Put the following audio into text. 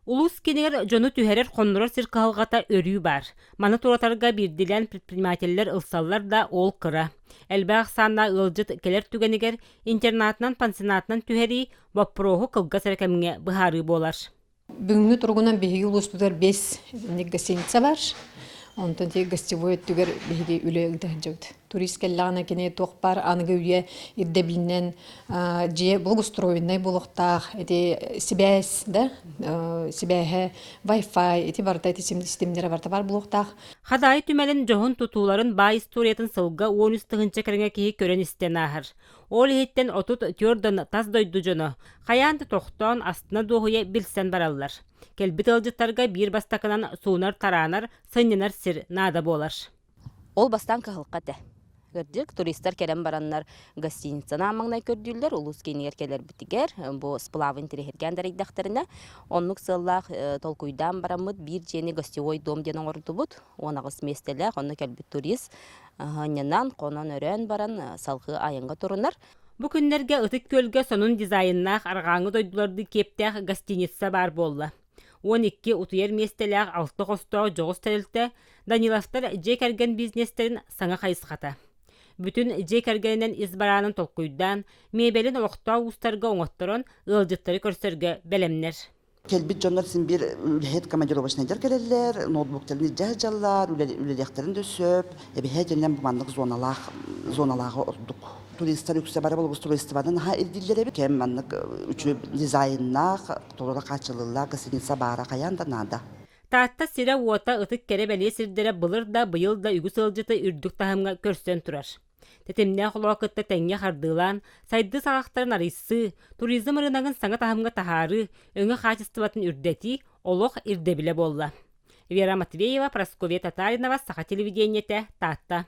Улуус киинигэр дьону түһэрэр-хоннорор сир кыһалҕата өрүү баар. Маны туоратарга биирдиилээн предпринимателлэр ылсаллар да, ол кыра. Элбэх ахсааннаах ыалдьыт кэлэр түгэнигэр интернатынан, пансионатынан түһэрии боппуруоһу кылгас эрэ кэмҥэ быһаарыы буолар. Бүгүҥҥү туругунан биһиги улууспутугар биэс гостиница бар. Онтон тиги гостевой өттүгэр биһиги үлэ ыыта сылдьабыт. Турист кэллэҕинэ кини туох баар аныгы үйэ ирдэбилинэн дьиэ благоустроеннай буолуохтаах, ити сибээс да, сибээһэ Wi-Fi ити барыта ити ситимнэрэ барыта баар буолуохтаах. Хадаайы түмэлин дьоһун тутууларын баай историятын сылга 13 тыһыынча кэриҥэ киһи көрөн-истэн ааһар. Ол иһиттэн 34 тас дойду дьоно хайаан да тохтоон астына-дуоһуйа билсэн бараллар. Кэлбит ыалдьыттарга биир бастакынан суунар-тараанар, сынньанар сир наада буолар. Ол бастаан кыһалҕа этэ. Кырдьык, туристар кэлэн бараннар гостиницаны аан маҥнай көрдүүллэр, улуус киинигэр кэлэрбитигэр бу сплавын тириһиргээн дарыйдахтарына, оннук сыаллаах толкуйдаан бараммыт биир дьиэни гостевой дом диэн оҥордубут. 18 миэстэлээх, онно кэлбит турист ынньанан, хонон-өрөөн баран салгыы айаҥҥа турунар. Бу күннэргэ Ытык Күөлгэ сонун дизайннаах арҕааҥҥы дойдулардыы киэптээх гостиница баар буолла. 12 утуйар миэстэлээх алта хостоох дьоҕус тэрилтэ Даниловтар дьиэ кэргэн бизнестэрин саҥа хайысхата. Бүтүн дьиэ кэргэнинэн ис бараанын толкуйдаан, миэбэлин олохтоох уустарга оҥотторон, ыалдьыттары көрсөргө бэлэмнэр. Кэлбит дьоннор син биир үлэһит командировочнайдар кэлэллэр, ноутбуктарын илдьэ сылдьаллар, үлэлиэхтэрин да сөп. Эбэһээтинэн бу маннык зоналаах, зоналааҕы ордук. Туристар үксэ бары благоустройствоны наһаа ирдииллэр эбит. Кэм маннык үчүгэй дизайннаах, толору хааччыллыылаах гостиница баара хайаан да наада. Таатта сирэ-уота ытык кэрэ-бэлиэ сирдэрэ былыр да, быйыл да үгүс ыалдьыты үрдүк таһымҥа көрсөн турар. Тэтимнээх олоҕу кытта тэҥҥэ хардыылаан, сайдыы саҕахтарын арыйсыы, туризм ырыынагын саҥа таһымҥа таһаарыы, өҥө хаачыстыбатын үрдэтии олох ирдэбилэ буолла. Вера Матвеева, Прасковья Татаринова, Саха телевидениетэ, Таатта.